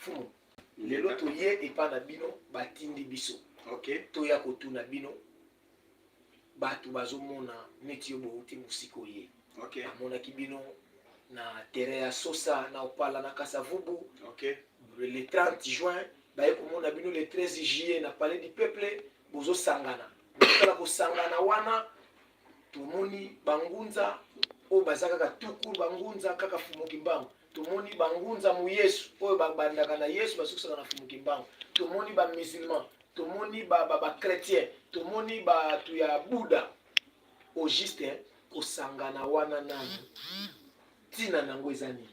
Fumu, lelo toye epa na bino, batindi biso toya kotuna bino. Bato bazomona neti yo bouti mosika, oye. Bamonaki bino na terrain ya Sosa na Opala na Kasavubu le 30 juin. Baye komona bino le 13 juillet na Palais du Peuple, bozosangana. Tala, kosangana wana, tomoni bangunza oyo baza kaka tukuru, bangunza kaka Fumu Kimbangu. Tomoni bangunza moyesu oyo babandaka na Yesu, basukisaka na Fumu Kimbangu. Tomoni bamusulman, tomoni bachrétien, tomoni bato ya Buda. Au juste, kosangana wana nanu, ntina nango eza nini?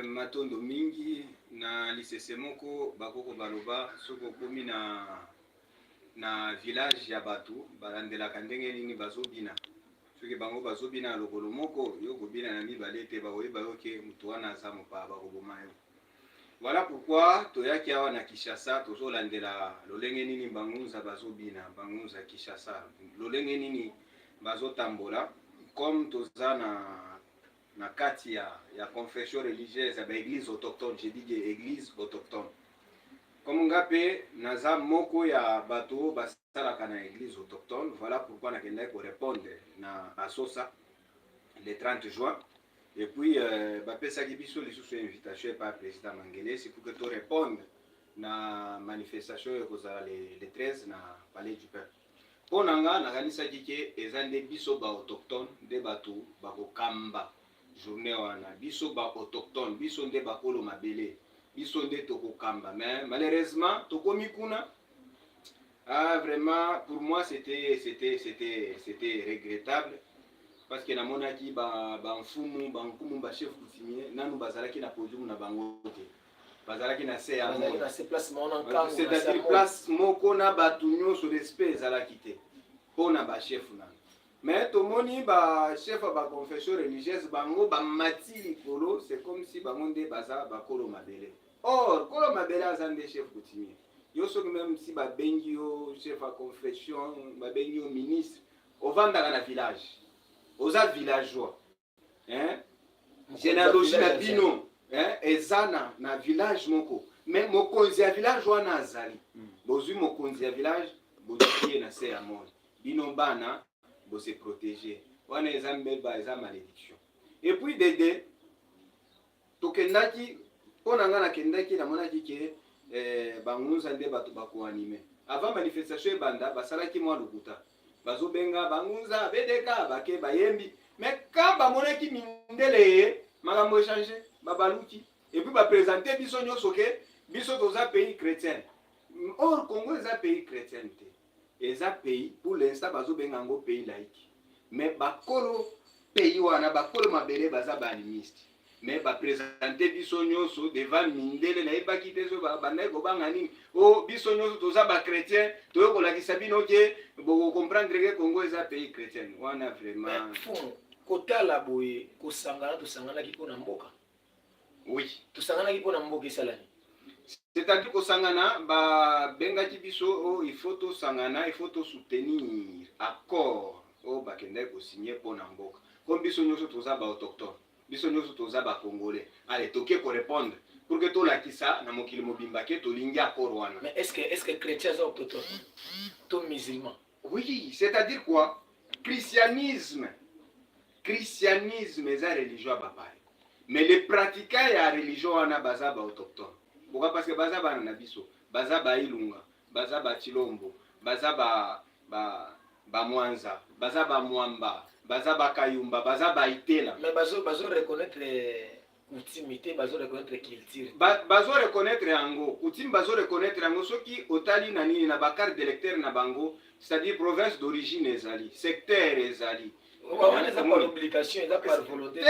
Matondo mingi. Na lisese moko bakoko baloba, soki okomi na village ya bato, balandelaka ndenge nini bazobina. Soki bango bazobina na lokolo moko, yo kobina na mibale te, bakoyeba yo ke moto wana aza mopaya, bakoboma yo. Voilà pourquoi toyaki awa na Kinshasa, tozolandela lolenge nini bangunza bazobina, bangunza Kinshasa, lolenge nini bazotambola. Comme toza na kati ya confession religieuse ya baéglise autochtone, je dis bien église autochtone, comme nga mpe naza moko ya bato oyo basalaka na église autochtone, voilà pourquoi nakendaki korépondre na Asosa le 30 juin. Et puis bapesaki biso lisusu invitation epa président Mangelesi pour que to répondre na manifestation oyo ekozala le 13 na Palais du Peuple. Mpo na nga, nakanisaki ke eza nde biso baautochtone nde bato bakokamba journée wana. Biso baautochtone, biso nde bakolo mabele, biso nde tokokamba. Mais malheureusement, tokomi kuna, ah, vraiment, pour moi, c'était regrettable, parce que namonaki bamfumu, bankumu, bachef coutumier nanu bazalaki na podium na bango te, bazalaki na se ya Bazalaki na se place moko na nkangu. C'est-à-dire place moko na bato nyonso, respect ezalaki te mpo na bachef nanu. Mais tomoni bachef ya baconfession religieuse, bango bamati likolo, c'est comme si bango nde baza bakolo mabele. Or kolo mabele aza nde chef coutumier. Yo soki même si babengi yo chef ya confession, babengi yo ministre, ovandaka na village, oza villageois, hein? Généalogie na bino, hein? Eza na village moko, mais mokonzi ya village wana azali. Bozwi mokonzi ya village, bozwi ye na se ya moi, bino bana bose protéger. Wana eza mbeba, eza malédiction. Et puis dede tokendaki, mpo na ngai nakendaki, namonaki ke bangunza nde bato bakoanimer. Avant manifestation ebanda, basalaki mwa lokuta, bazobenga bangunza bedeka, bake bayembi. Mais quand bamonaki mindele ye, makambo echanger, babaluki. Et puis baprésente biso nyonso ke biso toza pays chrétien. Or Congo eza pays chrétien te, eza pays, pour l'instant bazobenga yango pays laïque, mais bakolo pays wana, bakolo mabele, baza baanimiste. Mais baprésente biso nyonso devant mindele, nayebaki te so bandaki kobanga nini. O biso nyonso toza bachrétien, toye kolakisa bino ke bokocomprendre ke Congo eza pays chrétien. Wana vraiment Fumu, kotala boye, kosangana tosanganaki mpo na mboka? Oui. Tosanganaki mpo na mboka esalani? C'est-à-dire kosangana, babengaki biso o il faut tosangana, il faut tosoutenir accord oyo bakendaki kosigne mpo na mboka. Comme biso nyonso toza baautochtone, biso nyonso toza bacongolais, allez, toke korépondre pour que tolakisa na mokili mobimba ke tolingi accord wana. Mais est ce que chrétien aza autochtone to musulman? Oui, c'est-à-dire quoi? Christianisme, christianisme eza religion ya bapaya, mais les pratiquants ya religion wana baza baautochtone. Pourquoi? Parce que baza bana na biso, baza bailunga, baza bachilombo, baza ba ba bamwanza, baza bamwamba, baza bakayumba, baza baitela. Mais bazo reconnaître coutume te, bazo reconnaître culture te. Bazo reconnaître yango, coutume bazo reconnaître yango. Soki otali na nini, na bacarte d'électeur na bango, c'est-à-dire province d'origine ezali, secteur ezali. Wana eza par obligation, eza par volonté? Te,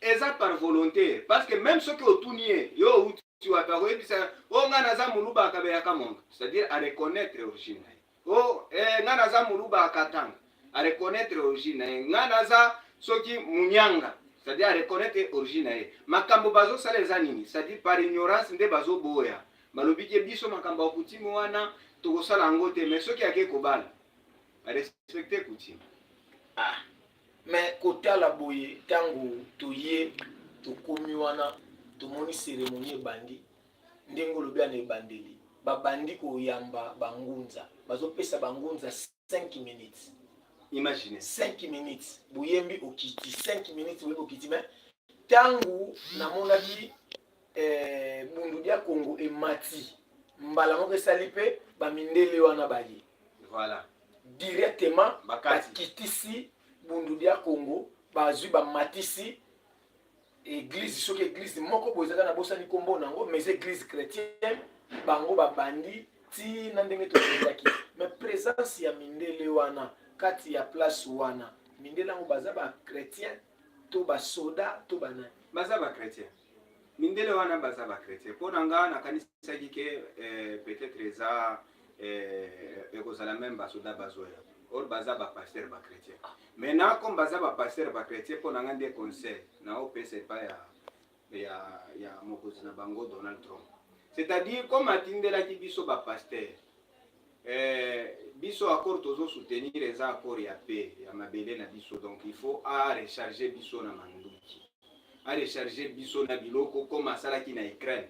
eza par volonté, parce que même soki otuni ye: yo outi wapi? Akoyebisa: o ngai naza moluba akabeyaka monga. C'est-à-dire areconnaître origine na ye. O ngai naza moluba akatanga, areconnaître origine na ye. Ngai naza soki munyanga, c'est-à-dire areconnaître origine na ye. Makambo bazosala eza nini? C'est-à-dire par ignorance nde bazoboya. Balobi ke biso makambo ya coutume wana tokosala yango te. Mais soki ake kobala, arespecte coutume. Ah, mais kotala boye, ntango toye Tokomi wana, tomoni cérémonie ebandi. Ndenge olobi wana, ebandeli babandi koyamba bangunza, bazopesa bangunza 5 minutes. Imagine. 5 minutes, boyembi okiti, 5 minutes, boyembi okiti. Mais ntango namonaki Bundu dia Kongo emati mbala moko, esali mpe bamindele wana baye directement. Bakati. Bakitisi Bundu dia Kongo, bazwi, bamatisi église, soki église moko boye ezalaka, nabosani nkombo nango, mais église chrétienne. Bango babandi ntina ndenge tokendaki. Mais présence ya mindele wana kati ya place wana, mindele yango baza bachrétien to basoda to banani? Baza bachrétien. Mindele wana baza bachrétien. Mpo na nga, nakanisaki ke peut-être eza ekozala même basoda bazoya, or baza bapasteur bachrétien. Maintenant, comme baza bapasteur bachrétien, mpo na nga nde conseil naopesa epai ya mokonzi na bango Donald Trump, c'est-à-dire comme atindelaki biso bapasteur, biso accord tozosoutenir eza accord ya paix ya mabele na biso. Donc il faut arecharge biso na manduki, arecharge biso na biloko comme asalaki na Ukraine,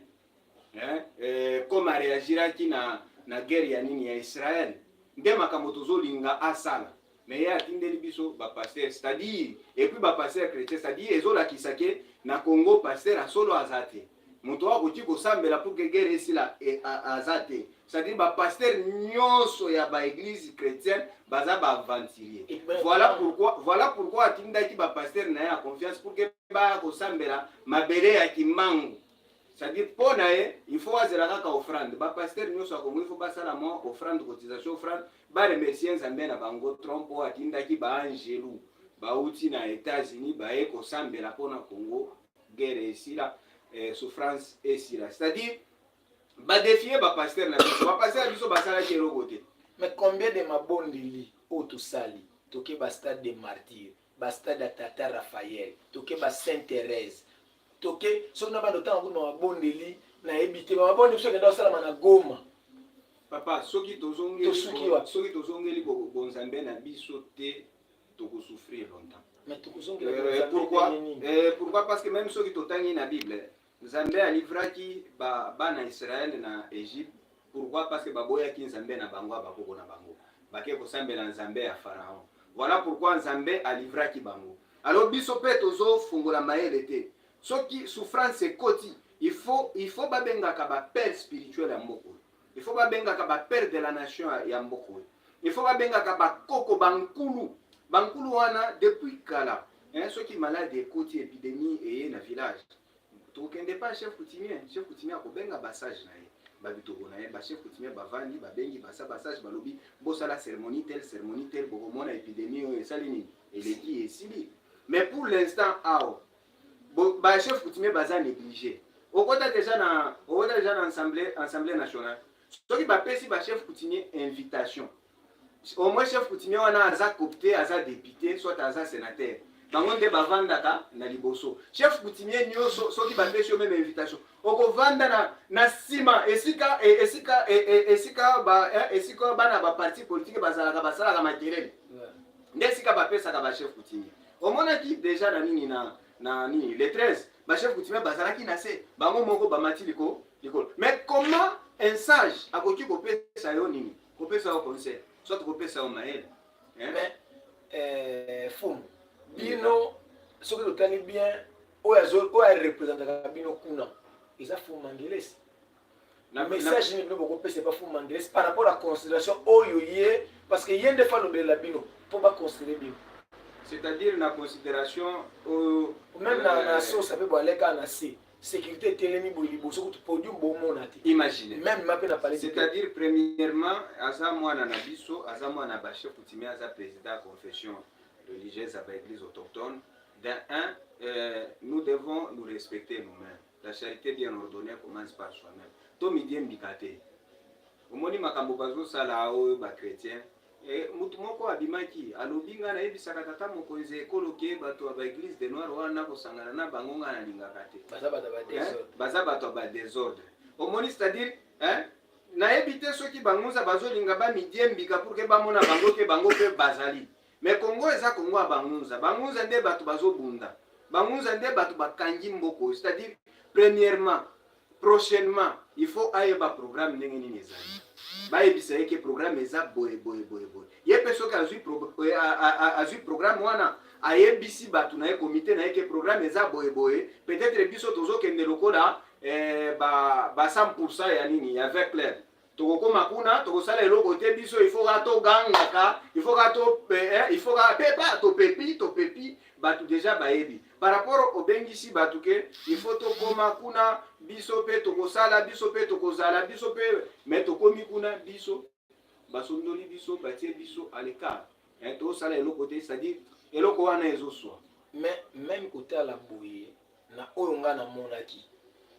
eh? Comme areagiraki na guerre ya nini, ya Israel. Nde makambo tozolinga asala. Mais ye atindeli biso bapasteur, c'est-à-dire, et puis bapasteur chrétien, c'est-à-dire ezolakisa ke na Congo pasteur asolo aza te, moto akoki kosambela pour ke guerre esila aza te. C'est-à-dire bapasteur nyonso ya baéglise chrétienne baza baaventurier. Voilà pourquoi atindaki bapasteur na ye ya confiance pour ke baya kosambela mabele ya Kimbangu. C'est-à-dire mpo na ye, il faut azela kaka offrande. Bapasteur nyonso ya Kongo, il faut basala mwa offrande, cotisation, offrande, baremercier Nzambe na bango Trump oyo atindaki baangelu bauti na États-Unis, baye kosambela mpona Congo, guerre esila, souffrance esila. C'est-à-dire badéfier bapasteur na biso. Bapasteur na biso basalaki eloko te. Mais combien de mabondeli oyo tosali? Toke bastade de Martyr, bastade ya Tata Raphaël, toke ba Sainte Thérèse, toke soki na bando ntango kuna mabondeli, nayebi te bamabondeli biso ekenda kosalama na Goma. Papa, soki tozongeli Tosuki wapi? Soki tozongeli bonzambe na biso te, tokosouffrir longtemps. Mais tokozongela Pourquoi? ndenge nini? Pourquoi? Parce que même soki totangi na Bible, Nzambe alivraki bana Israele na Égypte. Pourquoi? Parce que baboyaki Nzambe na bango ya bakoko na bango, bake kosambela Nzambe ya Pharaon. Voilà pourquoi Nzambe alivraki bango. Alors biso mpe tozofungola mayele te. Soki souffrance ekoti, il faut babengaka bapère spirituel ya mboka oyo, il faut babengaka bapère de la nation ya mboka oyo, il faut babengaka bakoko, bankulu. Bankulu wana depuis kala, hein, soki maladi ekoti, épidémie eye na village, tokende pa chef coutumier. Chef coutumier akobenga basage na ye, babitoko na ye. Bachef coutumier bavandi, babengi basage, balobi: bosala cérémonie telle, cérémonie telle, bokomona épidémie oyo esali nini, eleki, esili. Mais pour l'instant awa bachef coutumier baza négligé. Okota déjà na assemblée nationale, soki bapesi bachef coutumier invitation, au moins chef coutumier wana aza coopté, aza député, soit aza sénateur, bango nde bavandaka na liboso. Chef coutumier nyonso, soki bapesi yo même invitation, okovanda na nsima, esika bana baparti politique bazalaka, basalaka makelele, nde esika bapesaka bachef coutumier. Omonaki déjà na nini, na nini, le 13, bachef coutumier bazalaki na se, bango moko bamati likolo. Mais comment un sage akoki kopesa yo nini, kopesa yo conseil, soit kopesa yo mayele, hein? Mais fumu, bino soki totali bien, oyo arepresentaka bino kuna eza fumu Mangelesi. Message nini bino bokopesa epa fumu Mangelesi par rapport à considération oyo ye, parce que ye nde fa alobelela bino mpo baconsidere bino? C'est-à-dire na considération oyo? Même na sosa mpe boaleka na se, sécurité etelemi boye liboso, kutu podium bomona te. Imagine. Même ma mpe na palais. C'est-à-dire, premièrement, aza mwana na biso, aza mwana bachef coutumier, aza président ya confession religieuse ya baéglise autochtone. D'un un, nous devons nous respecter nous-mêmes. La charité bien ordonnée commence par soi-même. Tomidiembika te. Omoni makambo bazosala oyo bachrétien. Mutu moko abimaki, alobi: ngai nayebisaka tata mokonzi ekolo ke bato ya baéglise de noir wana, kosangana na bango, ngai nalingaka te. Baza bato ya badésordre. Baza bato ya badésordre. Omoni, c'est-à-dire, hein, nayebi te soki bangunza bazolinga bamidiembika pour ke bamona bango ke bango mpe bazali. Mais Kongo eza Kongo ya bangunza. Bangunza nde bato bazobunda. Bangunza nde bato bakangi mboka oyo. C'est-à-dire, premièrement, prochainement, il faut ayeba programme ndenge nini ezali, bayebisa ye ke programme eza boye boye boye boye. Ye mpe soki azwi programme wana, ayebisi bato na ye, komite na ye, ke programme eza boye boye. Peut-être biso tozokende lokola ba 100% ya nini, ya V.Club. Tokokóma kuna, tokosala eloko te. Biso il faut ka togangaka, il faut ka to il faut ka pepa, topepi topepi bato déjà bayebi. Par rapport obengisi bato ke il faut tokóma kuna, biso mpe tokosala, biso mpe tokozala, biso mpe. Mais tokomi kuna, biso basondoli biso, batie biso à l'écart, tosala eloko te. C'est-à-dire eloko wana ezoswa. Mais même kotala boye na oyo ngai namonaki,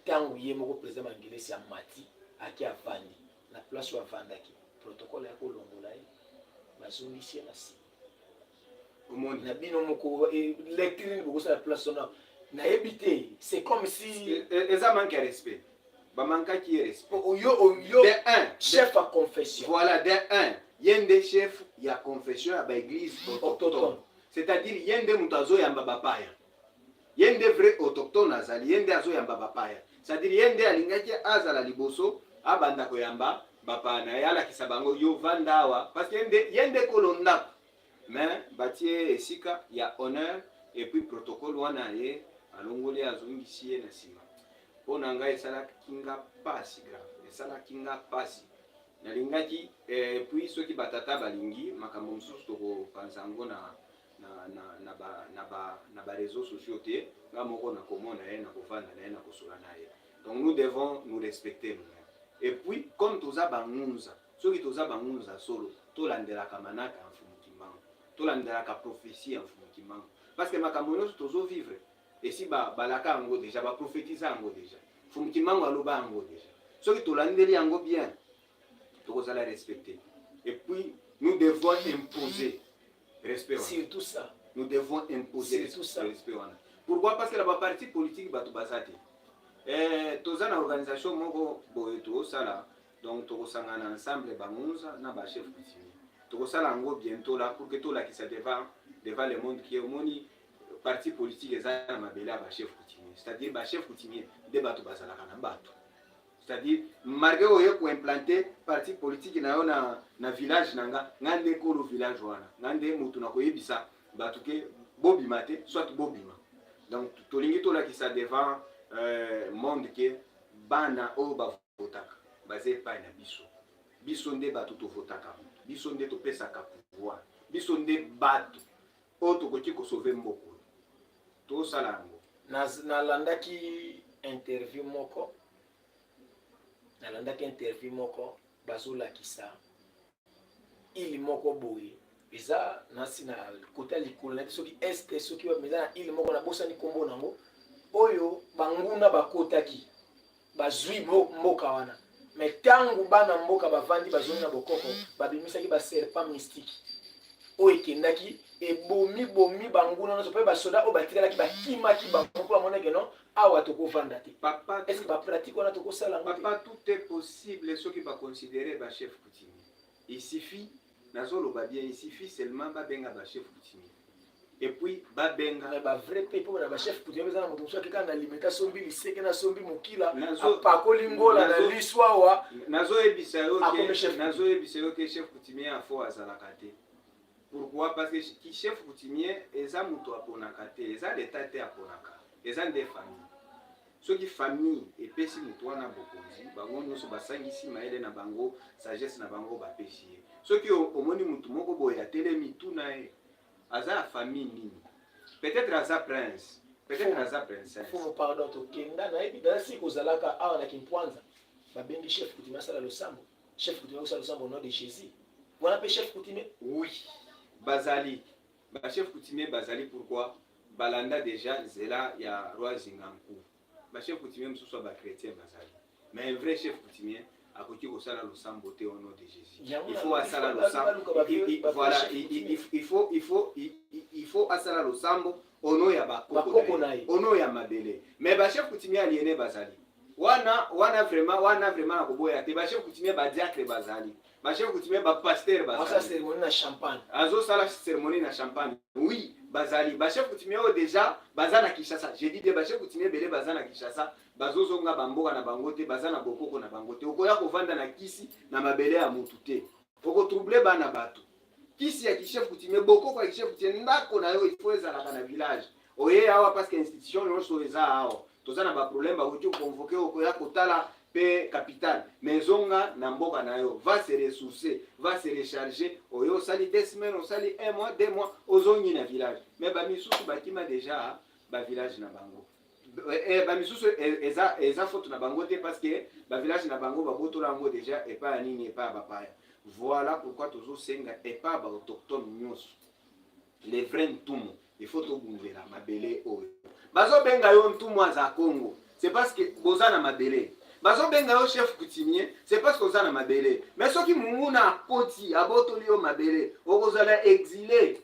ntango ye moko président Mangelesi amati, aki avandi na place oyo avandaki, protocole ya kolongola ye, bazongisi ye na nsima. Omoni? Na bino moko, lecture nini bokosala place wana? Nayebi te, c'est comme si Eza manque ya respect, bamankaki ye respect. Yo De un chef ya confession. Voilà, de un, ye nde chef ya confession ya baéglise autochtone. Autochtone. C'est-à-dire ye nde moto azoyamba bapaya, ye nde vrai autochtone azali, ye nde azoyamba bapaya. C'est-à-dire ye nde alingaki azala liboso, abanda koyamba bapaya na ye, alakisa bango: yo vanda awa, parce que ye nde kolo ndako. Mais batie esika ya honneur et puis protocole wana ye alongoli, azongisi ye na nsima. Mpo na ngai esalaki nga pasi grave, esalaki nga pasi. Nalingaki puis soki batata balingi makambo mosusu, tokopanza yango na baréseaux sociaux te. Nga moko nakomona ye, nakovanda na ye, nakosola na ye. Donc nous devons nous respecter nous-mêmes. Et puis comme toza bangunza, soki toza bangunza solo, tolandelaka manaka ya Mfumu Kimbangu, tolandelaka prophétie ya Mfumu Kimbangu, parce que makambo nyonso tozovivre esi balaka yango déjà, baprophétisa yango déjà, Mfumu Kimbangu aloba yango déjà. Soki tolandeli yango bien, tokozala respecté. Et puis nous devons imposer respect wana. Surtout ça. Nous devons imposer Surtout ça. respect wana. Pourquoi? Parce que na baparti politique bato baza te. Toza na organisation moko boye tozosala, donc tokosangana ensemble, bangunza na bachef coutumier. Tokosala yango bientôt là pour que tolakisa devant le monde ki omoni parti politique eza na mabele ya bachef coutumier. C'est-à-dire bachef coutumier nde bato bazalaka na bato. C'est-à-dire malgré oye koimplante parti politique na yo na village na nga, nga nde kolo village wana, nga nde motu na koyebisa bato ke bobima te, soit bobima. Donc tolingi tolakisa devant monde ke bana oyo bavotaka baza epai na biso. Biso nde bato tovotaka moto, biso nde topesaka pouvoir, biso nde bato oyo tokoki kosauver mboka oyo. Tosala yango. Nalandaki interview moko, bazolakisa île moko boye eza nasi na kota likolo, nayebi soki este, soki eza na île moko, nabosani nkombo nango, oyo banguna bakotaki, bazwi mboka wana. Mais ntango bana mboka bavandi, bazongi na bokoko, babimisaki baserpent mystique oyo ekendaki ebomi bomi banguna nyonso, mpe basoda oyo batikalaki bakimaki bango mpo bamonaki non, awa tokovanda te. Papa, est ce que bapratique wana tokosala yango te? Papa, tout est possible soki baconsidere bachef coutumier. Il suffit, nazoloba bien, il suffit seulement babenga bachef coutumier et puis babenga Na bavrai mpe, mpo na bachef coutumier eza na moto mosusu akeka na limete, asombi liseke, nasombi mokila, apakoli ngola na liso awa. Nazoyebisa yo Akomi ke chef. Nazoyebisa yo ke chef coutumier afo azalaka te. Pourquoi? Parce que ki chef coutumier eza moto aponaka te, eza leta te aponaka, eza nde famille. Soki famille epesi moto wana bokonzi, bango nyonso basangisi mayele na bango, sagesse na bango, bapesi ye. Soki omoni motu moko boye atelemi, tuna ye aza ya famille nini. Peut-être aza prince, peut-être aza princesse. Fumu, pardon, tokenda, nayebi naza siki kozalaka awa na Kimpwanza, babengi chef coutumier asala losambo. Chef coutumier akosala losambo au nom de Jésus wana mpe chef coutumier? Oui, bazali bachef coutumier, bazali. Pourquoi? Balanda déjà nzela ya roi Zinganku. Bachef coutumier mosusu ya bachrétien bazali, mais un vrai chef coutumier akoki kosala losambo te au nom de Jésus. Il faut asala losambo, voilà, il faut asala losambo au nom ya bakoko na ye, au nom ya mabele. Mais bachef coutumier aliene bazali wana. Wana vraiment, wana vraiment nakoboya te. Bachef coutumier badiacre bazali, bachef coutumier bapasteur bazali. Cérémonie na champagne. Azosala cérémonie na champagne, oui. Bazali bachef coutumier oyo déjà baza na Kinshasa. Je dis bien, bachef coutumier ebele baza na Kinshasa, bazozonga bamboka na bango te, baza na bokoko na bango te. Okoya kovanda na kisi na mabele ya motu te, okotroubler bana bato. Kisi ya kichef coutumier, bokoko ya kichef coutumier, ndako na yo il faut ezalaka na village. Oye awa parce que institution nyonso eza awa. Toza na baproblème, bakoki koconvoquer, okoya kotala mpe capitale, mais zonga na mboka na yo, va se ressourcer, va se recharger. Oyo osali 2 semaines, osali un mois, 2 mois, ozongi na village. Mais bamisusu bakima déjà bavillage na bango. Bamisusu eza faute na bango te, parce que bavillage na bango babotola yango déjà epai ya nini? Epai ya bapaya. Voilà pourquoi tozosenga epai ya baautochtone nyonso, les vrais ntumu, il faut tobundela mabele oyo. Bazobenga yo ntumu aza Congo, c'est parce que boza na mabele. Bazobenga yo chef coutumier, c'est parce que oza na mabele. Mais soki monguna akoti, abotoli yo mabele, okozala exilé,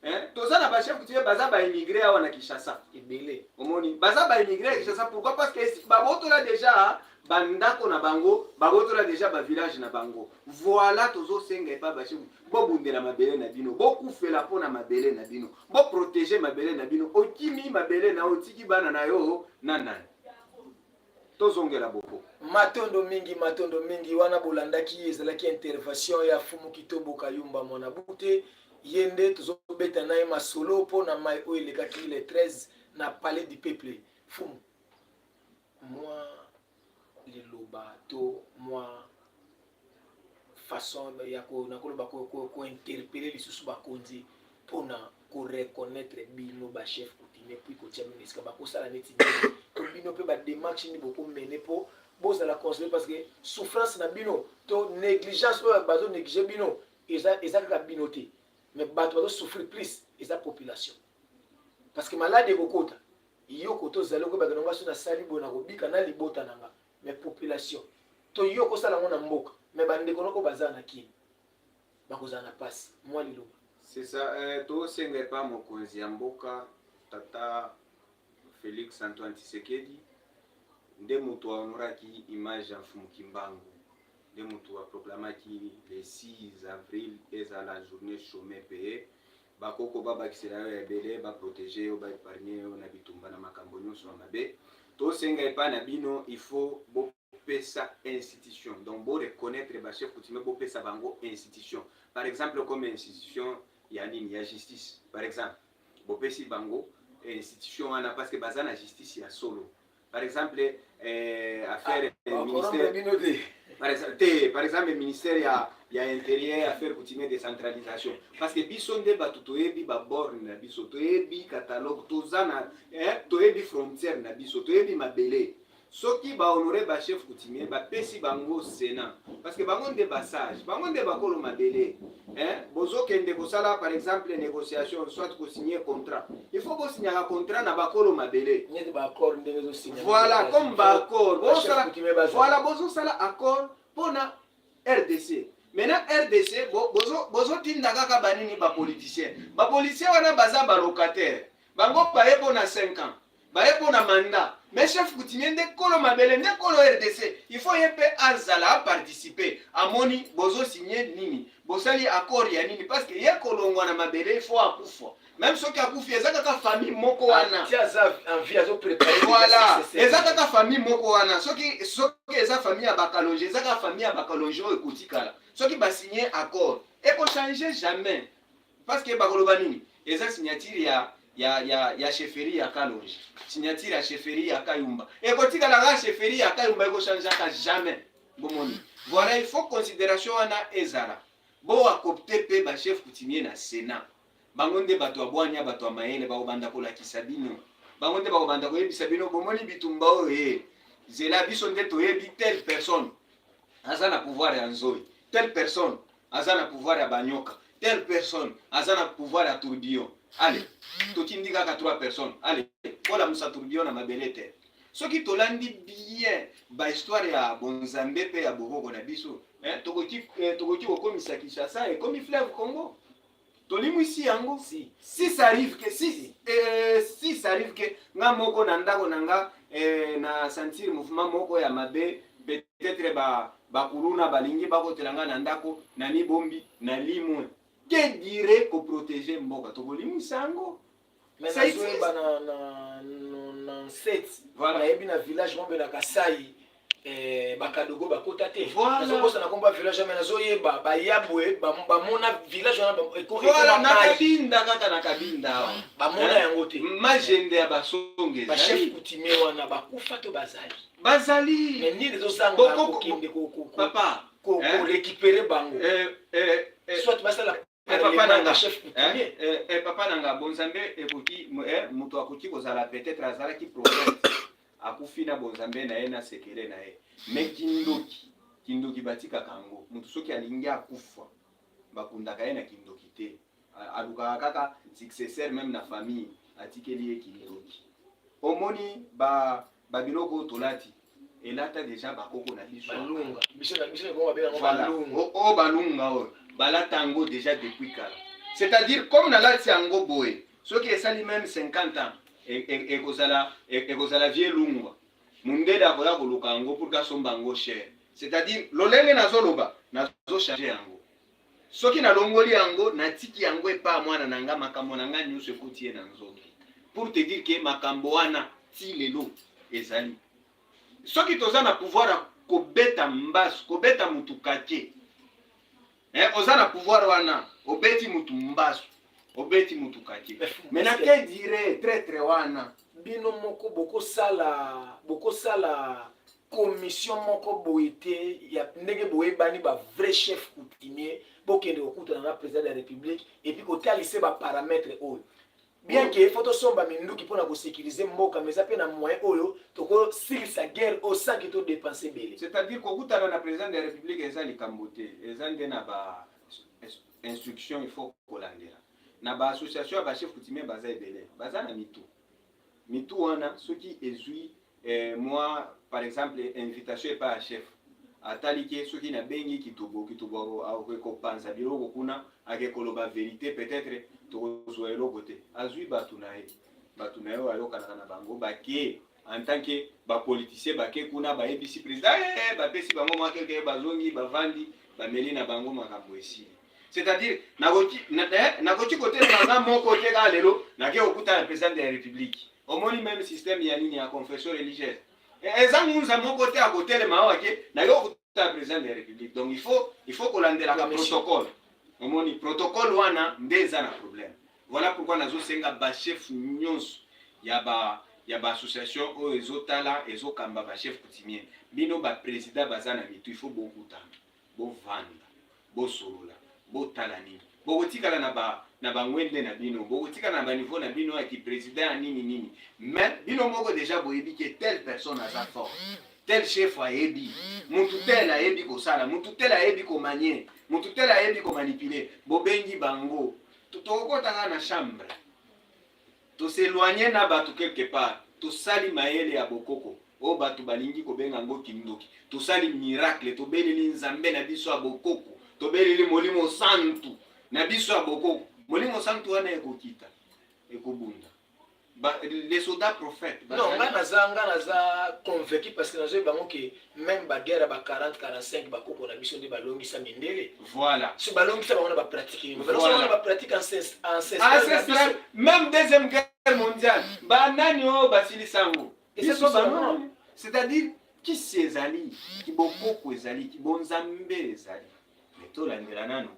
hein? Toza na bachef coutumier baza baimmigré awa na Kinshasa. Ebele. Omoni, baza baimmigré ya Kinshasa. Pourquoi? Parce que babotola déjà bandako na bango, babotola déjà bavillage na bango. Voilà, tozosenga epa bachef, bobundela mabele na bino, bokufela mpo na mabele na bino, boprotéger mabele na bino. Okimi mabele na yo, otiki bana na yo na nani? Tozongela boko. Matondo mingi, matondo mingi. Wana bolandaki, ezalaki intervention ya Fumu Kitobo Kayumba Mwana Bute. Ye nde tozobeta na ye masolo mpo na mai oyo elekaki le 13 na Palais du Peuple. Fumu, mwa liloba to mwa façon ya nakoloba kointerpeller lisusu bakonzi mpona koreconnaître bino bachef coutumier, puis kotia bino esika bakosala neti nini, to bino mpe badémarche nini bokomene mpo bozala conseiller, parce que souffrance na bino to négligence oyo bazonégliger bino, eza kaka bino te, mais bato bazosouffrir plus eza population, parce que maladi ekokota yo koto ozali okoyebaka nonga so nasali boye na kobika na libota na nga, mais population to yo okosala yango na mboka, mais bandeko noko baza na kini bakozala na mpasi. Mwa liloba. C'est ça, tosenga epa mokonzi ya mboka, tata Félix Antoine Tshisekedi. Nde moto ahonoraki image ya Mfumu Kimbangu, nde moto aproclamaki le 6 avril ezala journée chômé payé. Bakoko babakisela yo ebele, baprotéger yo, baépargner yo na bitumba na makambo nyonso ya mabe. Tosenga epai na bino, il faut bopesa institution, donc boreconnaître bachef coutumier, bopesa bango institution, par exemple comme institution ya nini, ya justice par exemple. Bopesi bango institution wana parce que baza na justice ya solo. Par exemple affaire ah, ministère bino te. Par exemple te, par exemple ministère ya Intérieur, Affaires coutumier, Décentralisation, parce que biso nde bato toyebi baborne na biso, toyebi catalogue toza na toyebi frontière na biso, toyebi mabele. Soki bahonorer bachef coutumier, bapesi bango sénat, parce que bango nde basage, bango nde bakolo mabele, hein? Bozokende kosala par exemple négociation, soit kosigner contrat, il faut bosignaka contrat na bakolo mabele. Neti baaccord ndenge ezosinya. Voilà, comme baaccord bozosala, voilà, bozosala accord mpona RDC. Maintenant RDC bozotinda kaka banini? Bapoliticien. Bapoliticien wana baza balocataire, bango baye mpona 5 ans, baye mpona mandat. Mais chef coutumier nde kolo mabele, nde kolo RDC. Il faut ye mpe azala aparticiper, amoni bozosigner nini, bosali accord ya nini, parce que ye kolongwa na mabele, il faut akufa. Même soki akufi, eza kaka famille moko wana. Ti aza en vie, azopréparer. Voilà, eza kaka famille moko wana. Soki eza famille ya Bakalonge, eza kaka famille ya Bakalonge oyo ekotikala. Soki basigne accord, ekochange jamais, parce que bakoloba nini? Eza signature ya chefferie ya Kalonge, signature ya chefferie ya Kayumba, ekotikala kaka chefferie ya Kayumba, ekochangeaka jamais. Bomoni, voilà, il faut considération wana ezala. Boacoopter mpe bachef coutumier na sénat. Bango nde bato ya bwanya, bato ya mayele, bakobanda kolakisa bino, bango nde bakobanda koyebisa bino: bomoni bitumba oyo, ye zela, biso nde toyebi telle personne aza na pouvoir ya nzoi, telle personne aza na pouvoir ya banyoka, telle personne aza na pouvoir ya tourbillon. Ale totindi kaka trois personnes, ale kolamusa tourbillon na mabele te. Soki tolandi bien bahistoire ya bonzambe mpe ya bokoko na biso, tokoki kokomisa Kinshasa ekomi fleuve Congo, tolimwisi yango. Si. Si ça arrive que si ça arrive que nga moko na ndako na nga na sentir mouvement moko ya mabe, peut-être ba bakuluna balingi bakotela nga na ndako, na mibombi na limwe. Que dire koprotéger mboka? Tokolimwisa yango. Mais Ça existe. Nazoyeba na 97, nayebi na village moko na Kasai, bakadogo bakota te. Nazobosana komba village, mais nazoyeba baya boye, bamona village wana Voilà, ekoma na mai. Kabinda, kaka na Kabinda awa. Bamona yango te. Majende ya Basonge Bachef ezali. coutumier wana bakufa to bazali? Bazali. Mais nini ezozanga kokende Papa, hein? korécupérer bango, soit basala Papa nanga, chef coutumier? Papa nanga, bonzambe ekoki, moto akoki kozala, peut-être azalaki prophète, akufi na bonzambe na ye na sekele na ye, mais kindoki, kindoki batikaka yango. Moto soki alingi akufa, bakundaka ye na kindoki te. Alukaka kaka successeur, même na famille atikeli ye kindoki. Omoni babiloko oyo tolati, elata déjà bakoko na biso. Balunga, biso na biso ekongo babenga yango. Voilà. Balunga. Oyo balunga oyo balata yango déjà depuis kala. C'est-à-dire, comme nalati yango boye, soki esali même 50 ans, ekozala vie lungwa. Mundele akoya koluka yango pour kasomba yango cher. C'est-à-dire, lolenge nazoloba, nazochange yango. Soki nalongoli yango, natiki yango epa mwana na nga, makambo na nga nyonso ekoti ye na nzoto. Pour te dire que makambo wana ti lelo ezali. Soki toza na pouvoir ya kobeta mbasu, kobeta mutu kake, oza na pouvoir wana, obeti mutu mbasu, obeti mutu kake, mais na que dire traître wana? Bino moko bokosala commission moko boye te, ya ndenge boyebani bavrai chef coutumier, bokende kokutana na président de la République et puis kotalise baparamètre oyo. Bien que faut tosomba minduki mpona kosécuriser mboka, mais eza mpe na moyen oyo tokosilisa guerre oyo sans que todépense ebele. C'est-à-dire, kokutana na président de la République eza likambo te. Eza nde na ba instruction, il faut kolandela. Na baassociation ya bachef coutumier, baza ebele, baza na mitu. Mitu wana soki ezwi, moi par exemple, invitation epai ya chef, atali ke soki nabengi Kitobo, Kitobo akoki kopanza biloko kuna, ake koloba vérité, peut-être tokozwa eloko te. Azwi bato na ye, bato na ye oyo ayokanaka na bango, bake en tant que bapoliticien, bake kuna, bayebisi président, bapesi bango mwa quelque, bazongi, bavandi, bameli na bango, makambo esili. C'est-à-dire, nakoki kotelema nga moko te kaka lelo, nake kokutana président de la République. Omoni même système ya nini, ya confession religieuse, eza ngunza moko te akotelema awa ke nake kokutana président de la République. Donc il faut kolandelaka protocole. Omoni protocole wana nde eza na problème. Voilà pourquoi nazosenga bachef nyonso ya baassociation oyo ezotala, ezokamba bachef coutumier, bino baprésident baza na mitu, il faut bokutana, bovanda, bosolola, botala nini bokotikala na bangwende na bino, bokotikala na baniveau na bino ya kiprésident ya nini nini. Mais bino moko déjà boyebi ke telle personne aza fort, tel chef ayebi, mutu tel ayebi kosala, mutu tel ayebi komanier, mutu tel ayebi komanipuler. Bobengi bango, tokokotaka na chambre, tos'éloigne na bato quelque part, tosali mayele ya bokoko oyo bato balingi kobenga yango kindoki, tosali miracle, tobeleli Nzambe na biso ya bokoko, tobeleli Molimo Santu na biso ya bokoko. Molimo Santu wana ekokita, ekobunda. Les soldats prophètes. Non, nga naza convaincu, parce que nazoyeba bango ke même baguerre ya ba 40 45, bakoko na biso nde balongisa mindele. So balongisa bango na bapratique, balongisa bango na bapratique ancestrale. Même Deuxième Guerre mondiale, banani oyo basilisa yango? Biso banani? C'est-à-dire, kisi ezali, kibokoko ezali, kibonzambe ezali, mais tolandela nano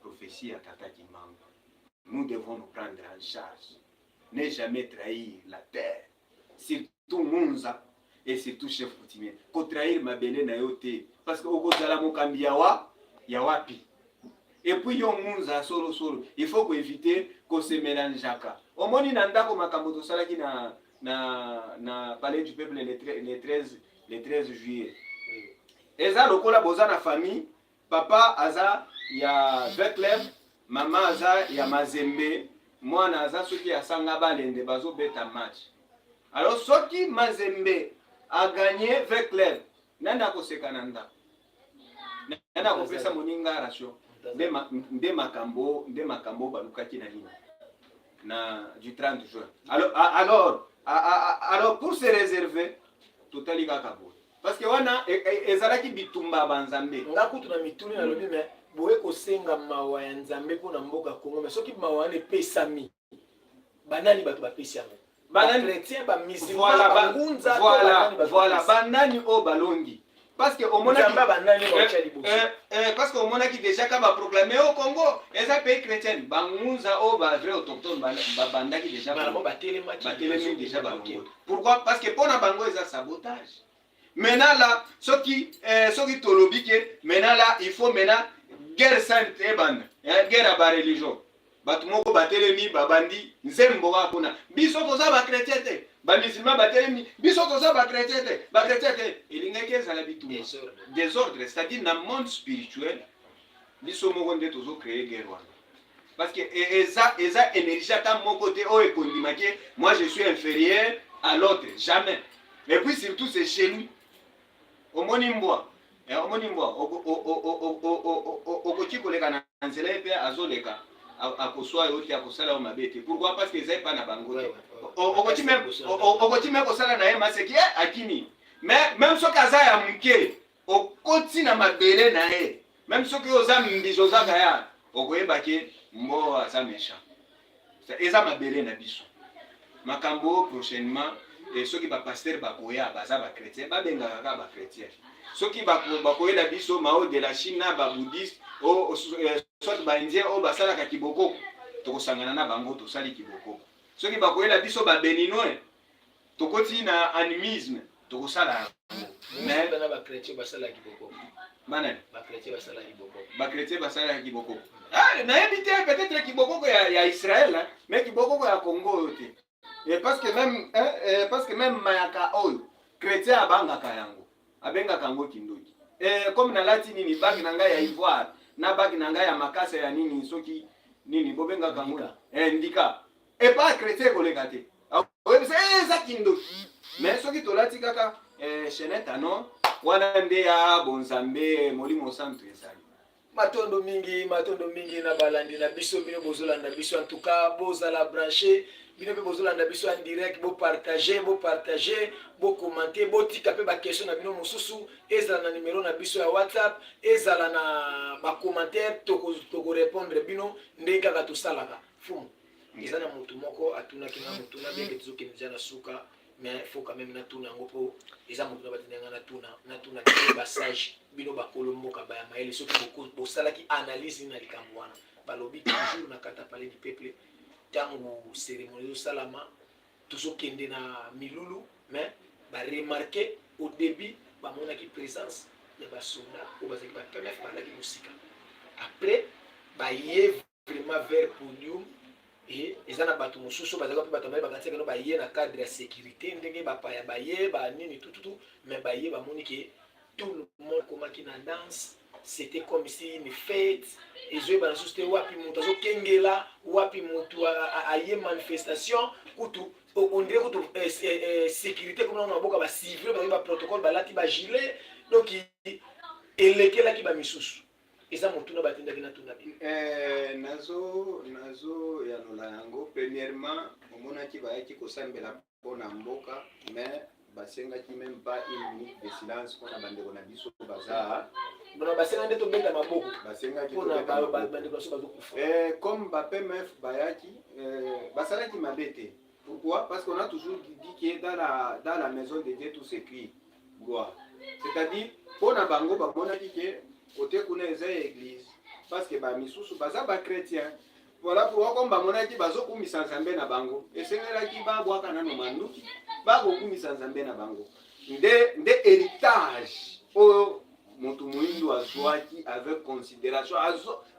prophétie ya Tata Kimbangu. Nous devons nous prendre en charge, ne jamais trahir la terre, surtout ngunza et surtout chef coutumier. Kotrahir mabele na yo te, parce que okozala mokambi ya wapi? Et puis yo ngunza solosolo, il faut koéviter kosemélangeaka. Omoni na ndako makambo tosalaki na Palais du Peuple le 13 juillet, eza lokola boza na famille, papa aza ya V.Club, mama aza ya Mazembe, mwana aza soki asanga balende, bazobeta match. Alors soki Mazembe aganye V.Club, nani akoseka na ndako? Nani akopesa moninga ration? Nde makambo balukaki na nini, na du 30 juin. Alors, pour se réserver, totali kaka boye, parce que wana ezalaki bitumba ya banzambe. Nga kutu na mituni, nalobi, mais Boye kosenga mawa ya Nzambe mpo na mboka Congo, mais soki mawa wana epesami, banani bato bapesi yango? Bachrétien, bamusulman, bangunza? Voilà, banani oyo balongi? Parce que omonaki banani baotya liboso? Parce que omonaki déjà ka baproclame au Congo eza pays chrétien, bangunza oyo bavrai autochtone babandaki déjà. Batelemaki. Batelemi déjà, balongo. Pourquoi? Parce que mpo na bango eza sabotage. Maintenant là, soki tolobi ke maintenant là, il faut maintenant guerre sainte ebanda, guerre ya bareligion, bato moko batelemi, babandi nzembo kaka kuna: "Biso toza bachrétien te." Bamusulman batelemi: "Biso toza bachrétien te, bachrétien te." Elingaki ezala bitumba, désordre. C'est-à-dire, na monde spirituel, biso moko nde tozocréer guerre wana, parce que eza énergie ata moko te oyo ekondimaki: "Moi, je suis inférieur à l'autre." Jamais. Et puis surtout, c'est chez lui. Omoni mbwa, omoni mbwa, okoki koleka na nzela, ye mpe azoleka, akoswa yo te, akosala yo mabe te. Pourquoi? Parce que eza epa na bango te. Okoki me kosala na ye maseki, akimi. Mais même soki aza ya moke, okoti na mabele na ye, même soki oza mbizo, ozaka ya okoyeba ke mbo aza méchant. Eza mabele na biso. Makambo prochainement, soki bapasteur bakoya, baza bachrétien, babengaka kaka bachrétien. Soki bakoyela biso mao de la Chine na babouddhiste, soit baindien oyo basalaka kibokoko, tokosangana na bango, tosali kibokoko. Soki bakoyela biso babéninois, tokoti na animisme, tokosala yango. Mais bachrétien basalaka kibokoko? Banani? Bachrétien basalaka kibokoko? Bachrétien basalaka kibokoko? Ah, nayebi te. Peut-être kibokoko ya Israël, hein, mais kibokoko ya Congo oyo te. Et parce que même, hein, parce que même mayaka oyo, chrétien abangaka yango, abengaka yango kindoki. Comme nalati nini, bague na ngai ya ivoire na bague na ngai ya makasa ya nini, soki nini bobengaka yango, ndika, epa chrétien ekoleka te, oyebisa eza kindoki. Mais soki tolati kaka chaînette ano wana, nde ya bonzambe, Molimo Santo ezali. Matondo mingi, matondo mingi na balandi na biso. Bino bozolanda biso, en tout cas bozala branché. Bino mpe bozolanda biso en direct, bopartage, bopartage, bokommente, botika mpe baquestion na bino mosusu, ezala na numero na biso ya WhatsApp, ezala na bacommentaire, tokorépondre bino ndenge kaka tosalaka. Fumu, eza na motu moko atunaki nga motuna, bien que tozokende deja na suka, mais faut quand même natuna yango, mpo eza motu na batindi nga natuna. Natuna bino basage, bino bakolo mboka, baya mayele, soki bosalaki analyse nini na likambo wana. Balobi toujours na kati ya Palais du Peuple, ntango cérémonie ezosalama, tozokende na milulu, mais baremarquer au début bamonaki présence ya basoda oyo bazalaki ba PMF, bazalaki mosika. Après baye vraiment vers podium e eza na bato mosusu bazalaki mpe bato mayele, bakanisaki no baye na cadre ya sécurité, ndenge bapaya baye banini tututu. Mais baye bamoni ke tout le monde akomaki na danse, c'était comme si une fête. Ezoyebana susu te wapi moto azokengela, wapi moto aye manifestation. Kutu on dirait kutu sécurité comme na maboka bacivil, bazali baprotocole, balati bagilet, donc elekelaki bamisusu. Eza motuna batindaki natuna bino. Nazo yanola yango. Premièrement, omonaki bayaki kosambela mpona mboka, mais basengaki même pas une minute de silence mpona bandeko na biso baza. Bona basenga nde tobeta maboko. Basengaki mpona tobeta maboko. Bandeko na biso bazokufa. Comme ba PMF bayaki, basalaki mabe te. Pourquoi? Parce qu'on a toujours dit que dans la maison de Dieu, tout s'écrit gloire. C'est-à-dire, mpona bango bamonaki ke kote kuna eza ya église, parce que bamisusu baza bachrétien. Voilà pourquoi, comme bamonaki bazokumisa Nzambe na bango, esengelaki babwaka nano manduki, bakokumisa Nzambe na bango. Nde héritage oyo moto moyindo azwaki avec considération,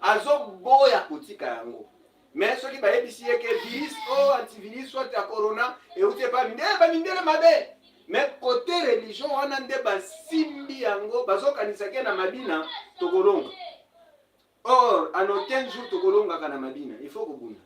azoboya kotika yango. Mais soki bayebisi ye ke virus oyo, antivirus soit ya corona, euti epa mindele, bamindele mabe. Mais côté religion wana nde basimbi yango, bazokanisa ke na mabina tokolonga. Or en aucun jour tokolongaka na mabina, il faut kobunda.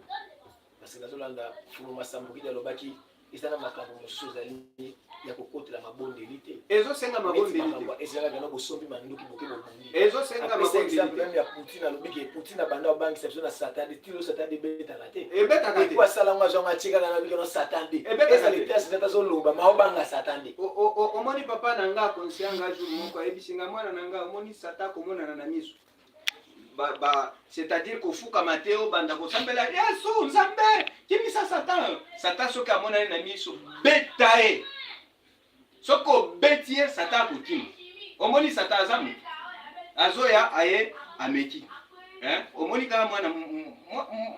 Parce que nazolanda Fumu Masambukidi, alobaki eza na makambo mosusu ezali ya kokotela mabondeli te. Ezosenga mabondeli te. Ezalaka no bosombi manduki, boke bobundi. Ezosenga apesa mabondeli exemple te. Même ya Poutine, alobi ke Poutine abanda obangisa biso na Satan de tilo, Satan de ebetaka te. Ebetaka te. Epo asala ngo, azwango atikaka na biki no Satan de. Ebetaka ezali te. te, Satan azoloba ma obanga Satan de. Omoni, papa na nga akonsia nga jour moko, ayebisi nga: "Mwana na nga, omoni Satan komonana na miso." ba, ba, c'est-à-dire kofukama te obanda kosambela Yesu Nzambe kimisa Satan. Satan soki amonani na miso beta ye. Soki obeti ye Satan akokima. Omoni Satan aza moto azoya aye ameki eh? Omoni kaka mwana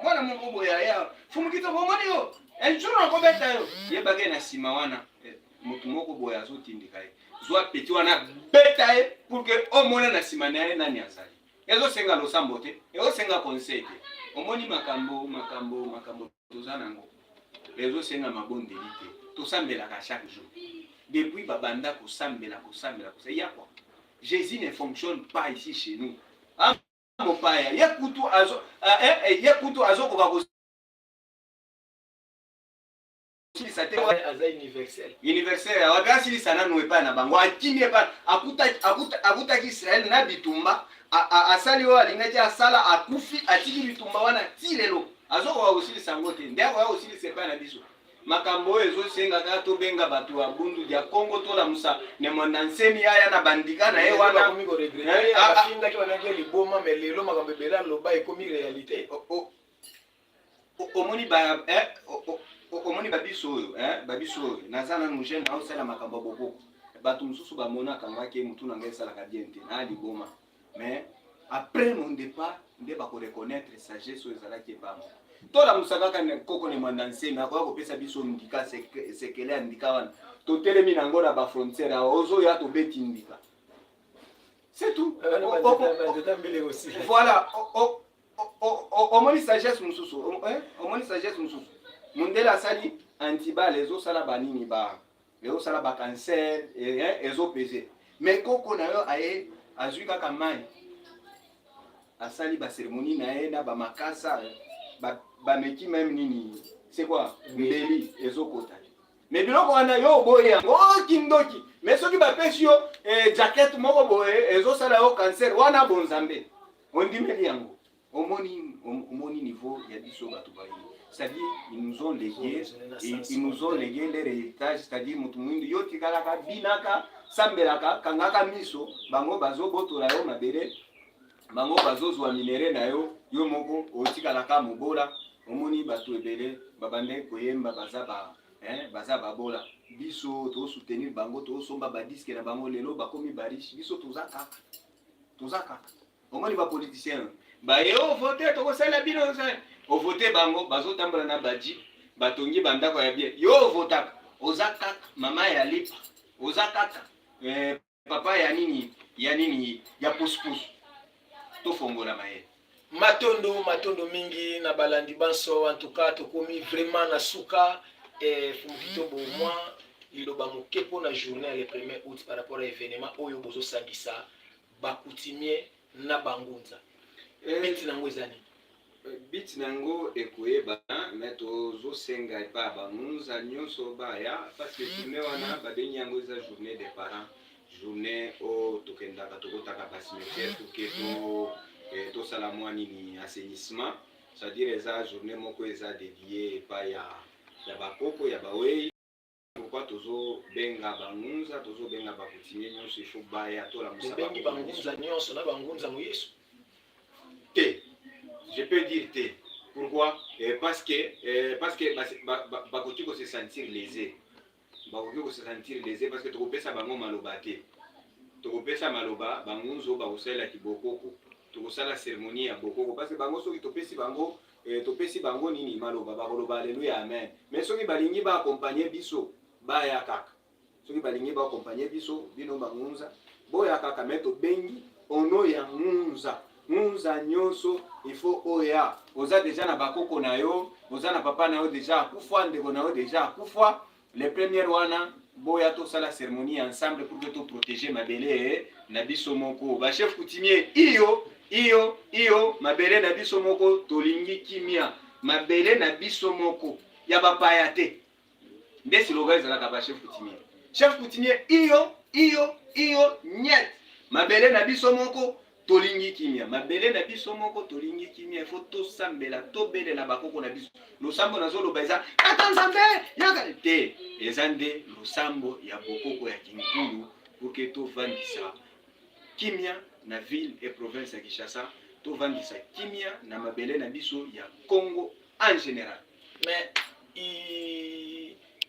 mwana moko boye aya fumukito omoni yo un jour akobeta yo, yebake na nsima wana eh, moto moko boye azotindika ye, zwa petit wana beta ye pour que omona na nsima na ye nani azali. Ezosenga losambo te, ezosenga conseil te. Omoni makambo makambo makambo toza nango ezosenga mabondeli te, tosambelaka chaque jour depuis babanda kosambela kosambela kosambela ya quoi. Jésus ne fonctionne pas ici chez nous. Ah, mopaya ye kutu azo eh, eh, ye kutu azokoka kosilisa te. Aza universel. Universel wapi? Asilisa nanu epai na bango, akimi epai akutaki Israele na bitumba, asali oyo alingaki asala, akufi, atiki bitumba wana ti lelo azokoka kosilisa yango te. Nde akoya kosilisa epai na biso makambo oyo ezosenga kaka tobenga bato ya Bundu ya Kongo, tolamusa Ne Mwanda Nsemi aya na bandika na ye wana. Bakomi koregretter. Bafingaki, babengaki liboma, mais lelo makambo ebele aloba ekomi réalité. Omoni ba eh, omoni babiso oyo eh, babiso oyo naza nanu jeune, aosala makambo ya bokoko. Bato mosusu bamonaka nga ke motu na ngai esalaka bien te na liboma, mais après mon départ nde bakoreconnaître sagesse oyo ezalaki ebango. Tolamusa kaka koko Ne Mwanda Nsemi, akoya kopesa biso ndika sekele ya ndika wana totelemi nango na bafrontière awa. Ozoya tobeti ndika, c'est tout. Voilà, omoni sagesse mosusu, omoni sagesse mosusu. Mondele asali antiballe, ezosala banini, ba ezosala bacancer, ezopese, mais koko na yo aye azwi kaka mai, asali bacérémonie na ye na bamakasa, bameki même nini, c'est quoi, mbeli ezokota. Mais biloko wana yo oboyi yango, okindoki. Mais soki bapesi yo jacket moko boye ezosala yo cancer, wana bonzambe ondimeli yango. Omoni, omoni niveau ya biso bato bayi, c'est-à-dire ils nous ont légué leur héritage, c'est-à-dire motu mwindu yo tikalaka binaka, sambelaka, kangaka miso. Bango bazobotola yo mabele, bango bazozwa minerais na yo, yo moko otikalaka mobola. Omoni bato ebele babandaki koyemba baza ba hein, baza babola. Biso tosoutenir bango, tosomba badisques na bango, lelo bakomi bariche, biso toza kaka, toza kaka. Omoni bapoliticien baye ovote, tokosala bino, ovote bango, bazotambola na bajeep, batongi bandako ya bien. Yo ovotaka oza kaka mama ya lipa, oza kaka papa ya nini, ya nini, ya pusupusu. Tofongola mayele. Matondo, matondo mingi na balandi banso. En tout cas tokomi vraiment na suka. Fumu Kitobo, mwa liloba moke mpona journée ya le 1er août par rapport à événement oyo bozosangisa bacoutumier na bangunza. But nango eza nini? But nango ekoyebana, mais tozosenga epai ya bangunza nyonso baya, parce que journée wana babengi yango eza journée des parents, journée oyo tokendaka, tokotaka bacimetière, toke to tosala mwa nini, assainissement, c'est-à-dire eza journée moko eza dédié epai ya bakoko ya bawei. Pourquoi tozobenga bangunza, tozobenga bacoutumier nyonso, il faut baya, tolamusa. Bobengi bangunza nyonso na bangunza moyesu? Te, je peux dire te. Pourquoi? Parce que bakoki kose sentir lésé, bakoki kose sentir lésé parce que tokopesa bango maloba te. Tokopesa maloba bangunza oyo bakosalelaki bokoko, tokosala cérémonie ya bokoko, parce que bango soki topesi bango nini, maloba, bakoloba aleluya, amen. Mais soki balingi baaccompagne biso, baya kaka. Soki balingi baaccompagne biso, bino bangunza boya kaka. Mais tobengi ono ya ngunza, ngunza nyonso il faut oya. Oza déjà na bakoko na yo, oza na papa na yo déjà akufa, ndeko na yo déjà akufa, le premier wana boya tosala cérémonie ensemble pour que toprotéger mabele na biso moko. Bachef coutumier, iyo iyo iyo, mabele na biso moko, tolingi kimia, mabele na biso moko ya bapaya te. Nde slogan ezalaka bachef coutumier. Chef coutumier, iyo iyo iyo, niet, mabele na biso moko, tolingi kimia, mabele na biso moko, tolingi kimia. Ifo tosambela, tobelela bakoko na biso. Losambo nazoloba eza tata Nzambe yaka te, eza nde losambo ya bokoko ya kinkulu pour que tovandisa kimia na ville et province ya Kinshasa. Tovandisa kimia na mabele na biso ya Congo en général. Mais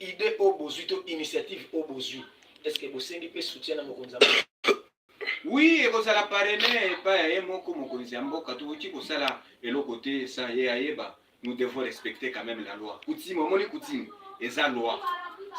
idée oyo bozwi to initiative oyo bozwi, est ce que bosengi mpe soutien na mokonzi ya mboka? Oui, ekozala parraine epai ya ye moko mokonzi ya mboka. Tokoki kosala eloko te sa ye ayeba. Nous devons respecter quand même la loi. Coutume, omoni coutume eza loi,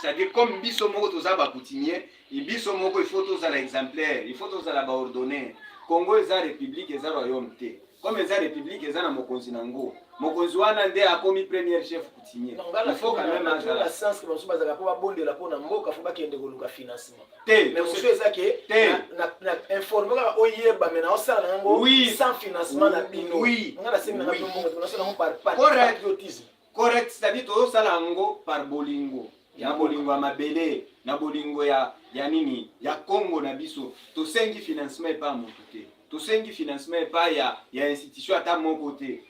c'est-à-dire comme biso moko toza bacoutumier, biso moko il faut tozala exemplaire, il faut tozala baordonné. Congo eza république, eza royaume te. Comme eza république, eza na mokonzi nango, mokonzi wana nde akomi premier chef coutumier. Il faut quand même azala na sens que bamosusu bazalaka mpo babondela mpo na mboka, fo bakende koluka financement. Te. Mais mosusu eza ke Te. na informe kaka oyeba, me naosala na yango sans financement na bino. Nga nasengi nanga bino mbongo te, nasala yango par patriotisme. Correct, c'est-à-dire tozosala yango par bolingo na bolingo ya mabele, na bolingo ya nini, ya Congo na biso. Tosengi financement epai ya motu te, tosengi financement epai ya institution ata moko te,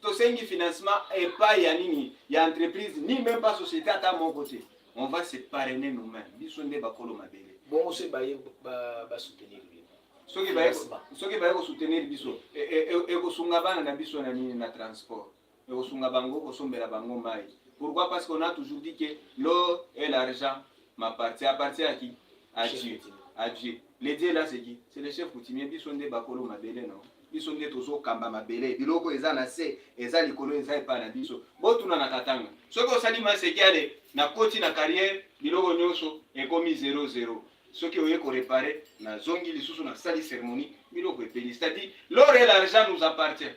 tosengi financement epai ya nini, ya entreprise ni même pas société ata moko te. On va se parrainer nous-mêmes, biso nde bakolo mabele. Bongo soki baye basoutenir bino? Soki baye kosoutenir biso, ekosunga bana na biso na nini, na transport, ekosunga bango kosombela bango mai. Pourquoi? Parce qu'on a toujours dit que l'or et l'argent m'appartient. Appartient à qui? À Dieu. À Dieu. Le Dieu là, c'est qui? C'est le chef coutumier. Biso nde bakolo mabele, non? Biso nde tozokamba mabele. Biloko eza na se, eza likolo, eza epai na biso. Botuna na Katanga, soki osali maseki, ale nakoti na carrière, biloko nyonso ekomi 00. Soki oye koréparer, nazongi lisusu, nasali cérémonie, biloko epeli. C'est-à-dire l'or et l'argent nous appartient,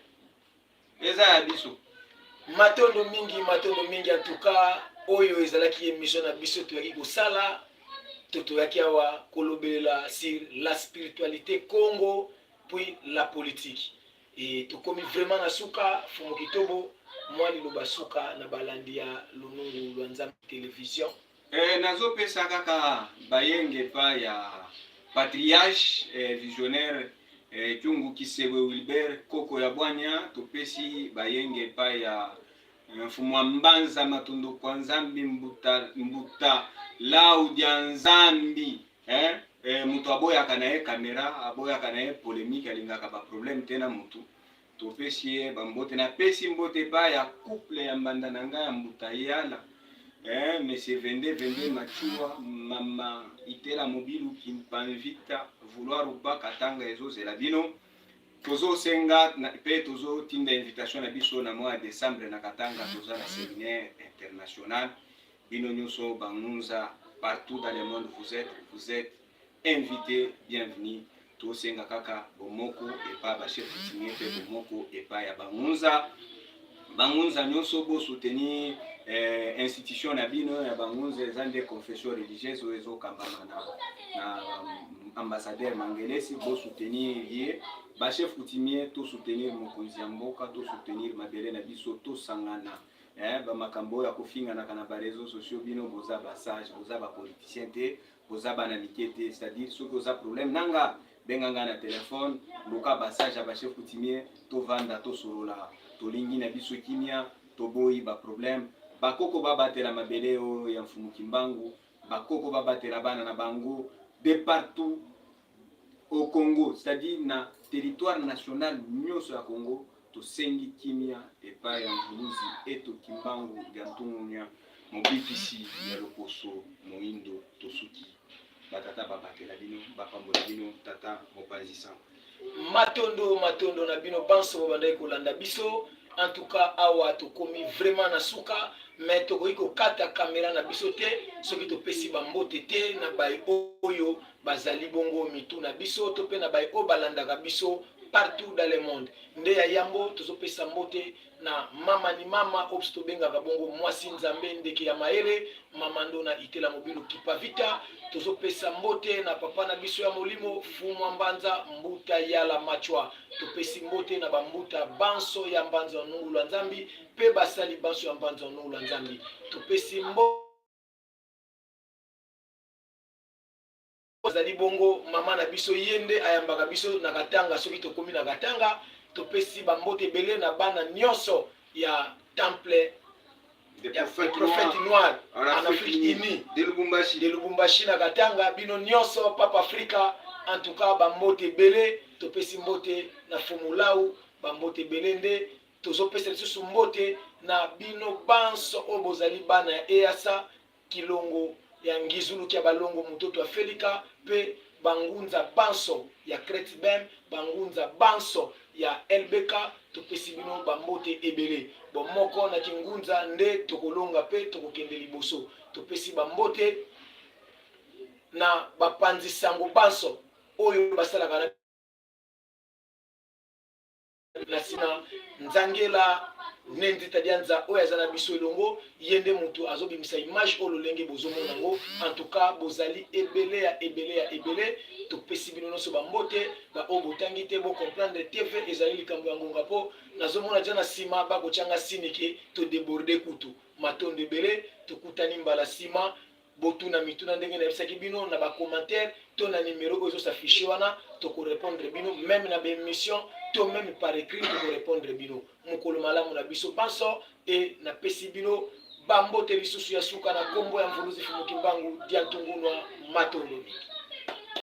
eza ya biso. Matondo mingi, matondo mingi. En tout cas, oyo ezalaki émission na biso toyaki kosala to toyaki awa kolobelela sur la spiritualité Congo puis la politique, e tokomi vraiment na suka. Fumu Kitobo, mwa liloba suka na balandi ya Lunungu lwa Nzambe Télévision. Nazopesa kaka bayenge epai ya patriarche visionnaire Kyungu Kisebwe Wilbert, koko ya bwanya. Topesi bayenge epai ya mfumu wa Mbanza Matondo kwa Nzambi, mbuta, mbuta Laudia Nzambi, eh? Moto aboyaka na ye kamera, aboyaka na ye polémique, alingaka baproblème te na motu. Topesi ye bambote. Napesi mbote epai ya couple ya mbanda na ngai ya mbuta Yala, monsieur Vende Vende Machua, mama Itela Mobilu Kimpanvita, vouloir ou Katanga ezozela bino. Tozosenga mpe tozotinda invitation na biso na mois ya décembre na Katanga, toza na séminaire international. Bino nyonso bangunza partout dans le monde, vous êtes invités, bienvenue. Tosenga kaka bomoko epai bachef coutumier mpe bomoko epai ya bangunza. Bangunza nyonso bosoutenir institution na bino ya bangunza. Eza nde confession religieuse oyo ezokambama na ambassadeur Mangelesi. Bosoutenir ye. Bachef coutumier, tosoutenir mokonzi ya mboka, tosoutenir mabele na biso, tosangana. Bamakambo oyo akofinganaka na baréseaux sociaux, bino boza basage, boza bapoliticien te, boza bana mike te. C'est-à-dire soki oza problème nanga, benga ngai na telefone, luka basage ya bachef coutumier, tovanda, tosolola. Tolingi na biso kimia, toboyi baproblème. Bakoko babatela mabele oyo ya Mfumu Kimbangu, bakoko babatela bana na bango de partout au Congo, c'est-à-dire na territoire national nyonso ya Congo. Tosengi kimia epai ya Mvuluzi Eto Kimbangu ya Ntungunya, mobikisi ya lokoso moindo. Tosuki. Batata babatela bino, bapambola bino. Tata mopanzi sango. Matondo, matondo na bino banso babandaki kolanda biso. En tout cas, awa tokomi vraiment na suka, mais tokoki kokata kamera na biso te soki topesi bambote te na bai oyo bazali bongo mitu na biso to mpe na bai oyo balandaka biso partout dans le monde. Nde ya yambo, tozopesa mbote na mama ni mama oyo biso tobengaka bongo mwasi Nzambe, ndeke ya mayele, mama Ndona Itela Mobilu Kipavita. Tozopesa mbote na papa na biso ya molimo, Fumwa Mbanza Mbuta Yala Machwa. Topesi mbote na bambuta banso ya Mbanza ya Nungulu ya Nzambi mpe basali banso ya Mbanza ya Nungulu ya Nzambi. Topesi mbo azali bongo mama na biso, ye nde ayambaka biso na Katanga soki tokomi na Katanga. Topesi bambote ebele na bana nyonso ya temple ya Prophète Noir en Afrique Unie de Lubumbashi. De Lubumbashi na Katanga. Bino nyonso, Papa Afrika, en tout cas bambote ebele. Topesi mbote na Fumulau. Bambote ebele nde tozopesa lisusu mbote na bino banso oyo bozali bana ya EASA Kilongo ya Ngizuluki ya Balongo Mutoto ya Felika mpe bangunza banso ya Cretbem, bangunza banso ya LBK, topesi bino bambote ebele. Bomoko na kingunza nde tokolonga mpe tokokende liboso. Topesi bambote na bapanzi sango banso oyo basalaka na na nsima nzangela nendita dianza oyo aza na biso elongo ye nde motu azobimisa image oyo lolenge bozomona yango. En tout cas, bozali ebele ya ebele ya ebele. Topesi bino nyonso bambote. Baoyo botangi te, bocomprendre, TV ezali likambo ya ngonga, mpo nazomona dia na nsima bakotyanga sinike todéborde kutu. Matondo ebele, tokutani mbala nsima. Botuna mituna ndenge nayebisaki bino na bacommentaire to na numero oyo ezos'afficher wana, tokorépondre bino même na baémission to même par écrit, tokorépondre bino. Mokolo malamu na biso banso e napesi bino bambote lisusu ya suka na nkombo ya Mvuluzi Fumu Kimbangu Diantungunwa. Matondo mingi.